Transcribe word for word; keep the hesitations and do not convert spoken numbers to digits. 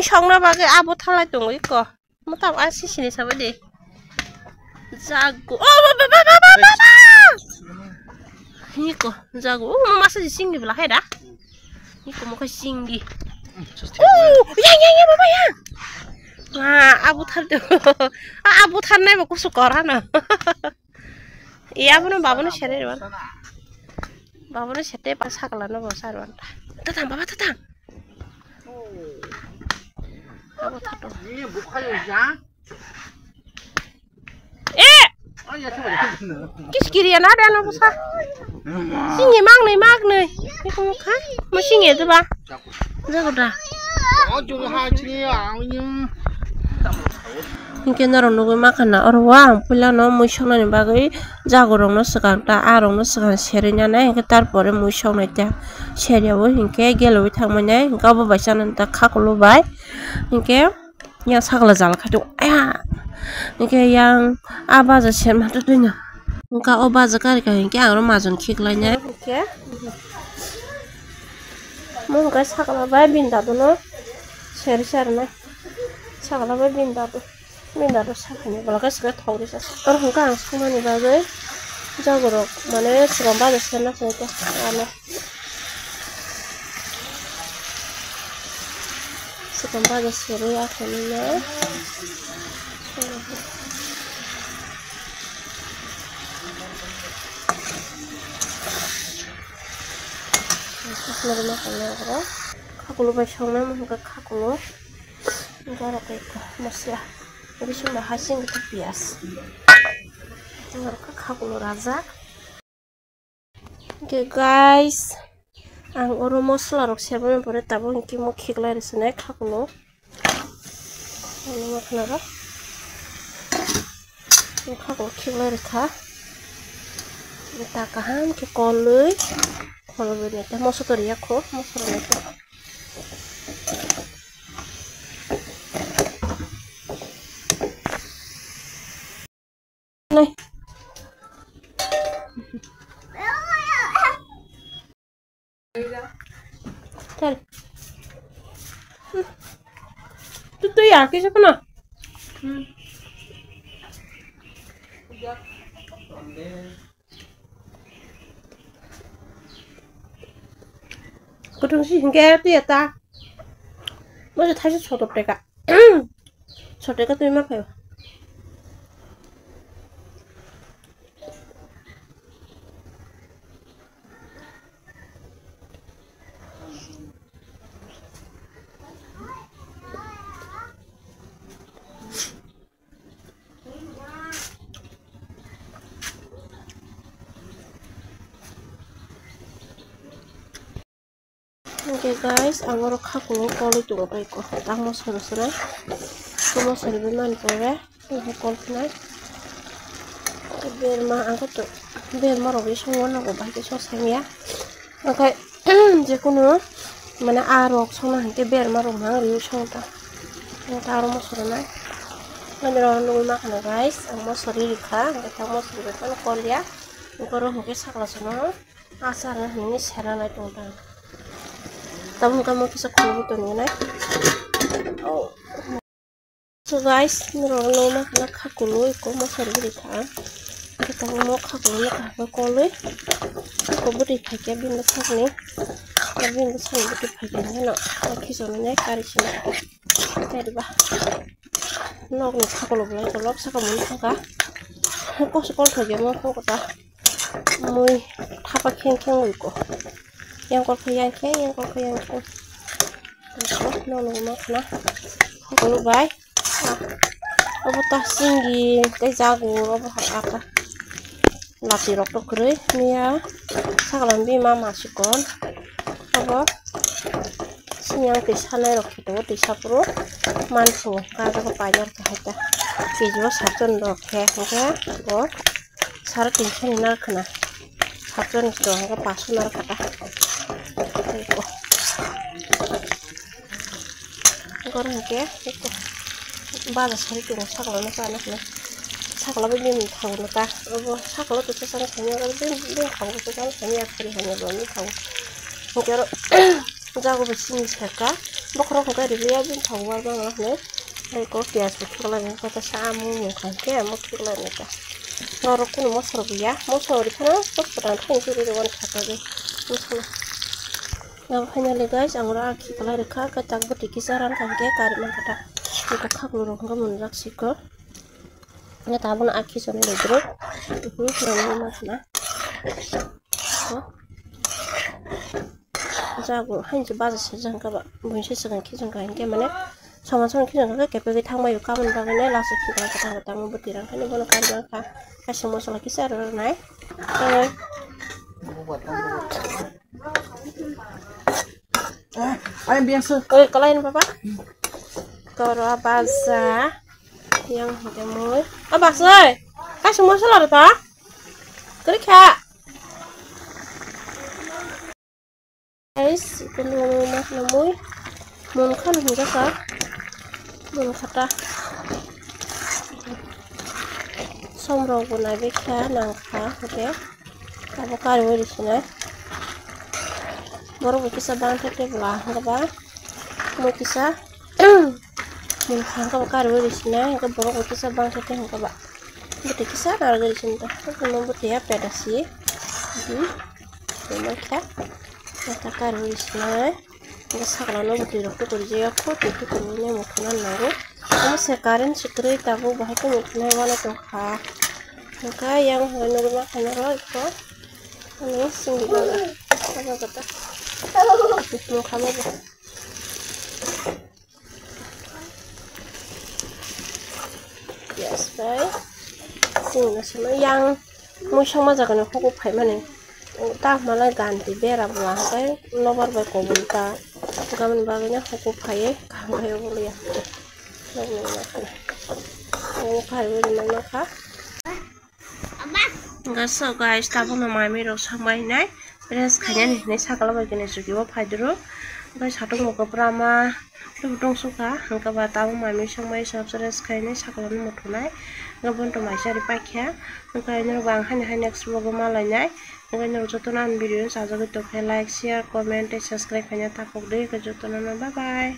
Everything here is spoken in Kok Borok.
Songna bagwi abo thalai tongo iko. Mo tab a sisini sabo de. Jago. Oh, ba, ba, ba. Iko, jago. Oh, mo masa di singdi bela hai da. Iko mo kai singdi. Oh, yang, yang, yang, baba, yang. Ma, abo thar de. Ah, abo thar nai ba kusu kora no. Iya, abono babono sere ro. Babono sete pa sakla no bo sar wan. Tatang, baba, tatang. Abo thato. Eh! Kis kiri na de no busa. Singi magnai, magnai. Iko mo kha. Mo singi de ba. Jago da. Hinkhe norok nugwi mankha na oro o ang puilano mui soknani bagwi jagurokno swkang ta, arokno swkang serwi nanai, hinkhe tarpore mui soknai ta serya o hinkhe gelwi thangmani, hinkhe obo bai chana ta khakulo bai, hinkhe yang sakla jala khatung aya, hinkhe yang a baja serma twino, hinkhe o baja karika hinkhe ang oro majon khiklainai. Mo hwnkhe sakla bai bini dadu no seri seri nai. Sakla bai bini dadu. Bini dadu sakani bwlai khe swkhe thok risa. Oro hwnkhe ang songmani bagwi jagurok mane swkang baja serna songkhe ano. Swkang baja serwi akhani no. Khakulu bai songnai mo hwnkha khakulu. Borok ekka mosla. Bisingo hasing khe piyas. Borok khe khakulu rajak. Hwnkhe guys, ang oro mosla rok sebani pore tabuk hwnkhe mo khiklai rwsonai khakulu. Ani mokhnaro. Khaklo khiklai rwkha. Ta kaham khe kolwi kholwi nai ta moso tori yakho, moso rwnai ta. Nai. Chal. Tu, tu ya, kisa kono. Kutung si hingke tu ya ta. Mo je thaisa sotok teka. Sotok teka tu ma khayo. Hingke guys, ang oro khakung koloi tongo bai ko, tamo soro soro, tamo soro bai mani pore, tamo kol khnai. Berma ang khe to, berma rok bai songma nogo, bai khe sok sangya. Okai, jekunu, mane, a rok songna hingke berma rok ma ang riui song ta. Ang ta aro mosoro nai. Mane rok nugui ma khana guys, ang mosori rikha, hingke ta mosori bai phano kol ya. Hingke oro hingke sakla sono. Achar hinwi sera nai tong ta. Tabuk kamo kisa khulugwi tong nai. Oh. So guys, norok no ma khana kha kului ko mosori bwrwi kha. Tabuk mo kha kului no kaham khe kolwi. Ko bwtwi phaikhe bini bwsakni. Bini bwsakni bwtwi phaikhe no khichonwi nai kari sina. Tei ba. Nokni kha kului bolai kolok saka muni thangkha. Kok se kol phaikhe mo kok ta. Mui thapa kheng kheng ui ko. Yang kol khe yang kheng, yang kol khe yang kheng. Ko no no ma khana. Ko bai. Obo ta singgi tei jagur obo ha aka. Lati rok to kwrwi miya. Saklam bima masikon. Obo siyang tei sanai rok khe tongo tei sapro. Manphu kajago paiyar khe hai ta. Kg o satjon rok khe hwnkhe bo. Sare tinso ni narwkha na. Satjani sito hwnkhe paso narwkha ta. Eko. Goro hwnkhe eko. Baja sari tongo sakla no chana hwnwi. Sakla bai bini thango no ta. Obo sakla to chana thani oro bini thango to chana thani ya khari hanya bo ni thango. Hwnkhe oro jago bo sini saka. Bokhorok hwnkhe rwliya bini thok uar bangla hwnwi. Tei kok piyaj bo khiklai nai khe sa mung mung khai khe omo khiklai nai khe. Norok kunu mosla bo ya, mosla bo rikhe no tok kwtal khai churi rw uan kha ta de. Mosla. Now finally guys, ang oro akhi kwlai rwkha, khe tak bwtwi kisa ran kha hwnkhe kari mankha ta. Eko khaklo rok hwnkhe monjak siko. Hwnkhe tabukno akhi chonwi rwdrwk. Mhm, nangwi mankha na. Jago haino baja swijak hwnkhe ba, buini se swkang khiching kha hinkhe mane. Soman soman khiching kha khe kepegwi thangbai o, kaboni bagwi nai last o khiching kha tamo bwtwi rang khe bono kari mankha. Kaisa mosla kisa rw rwnai. Ayang biang se. Oi, kalai ni papa. Koro baja. Yang hingke mui. A baksoi. Kaisa mosla rw ta. Kori kha. Guys, kono mosla mui. Mon khan hinjaka. Mon khata. Som rok bo nai bekha nang kha hwnkhe. Abo kariwi risinai. Borok bo kisa bangkhe tei bwla hwnkhe ba. Mo kisa. Mo hwnkhe bo kariwi risinai. Hwnkhe borok bo kisa bangkhe tei hwnkhe ba. Bwtwi kisa narwgwi risinai ta. Mo bwtwi ya peda si. Hmm. Mo kha. Mo ta kariwi risinai. Hwnkhe sakla no bwtwi rok tukurjak ya, kho twi tukurwi nai muthuna nango. Omo se current se kwrwi tabuk, bahai khe muthunai uanw tongkha. Hwnkhe yang hwnwi nugwi mankha norok eko. Ani sindi baga. Abo kata. Muthungkha mo bo. Yes, bai. Sini no sima yang muisang ma jaga ni hukup phaimani. Ta hwnmalai ganti bera bwla hwnkhe lobar bai kobol ta. Gamani bagwi no hukup phaiwi kaham khai obo liya. Nokni ma khana. Obo khai bai rwma nokha. Hwnkhe so guys, tabukno mami rok songbai hinai rest khainani hinwi sakala bai khe chuki o phaidoro. Hwnkhe satung bo kwbra ma tongsuka, hwnkhe ba tabuk mami songbai sab rest khainai sakala no muthunai. Hwnkhe bono to maisa ri paikha. Hwnkhe norok ang haino hai next vlog o malainai. Hwnkhe norok jotono ani video no chajagwi tongkhe like, share, comment tei subscribe khaina takhuk di. Hwnkhe jotono no bye bye.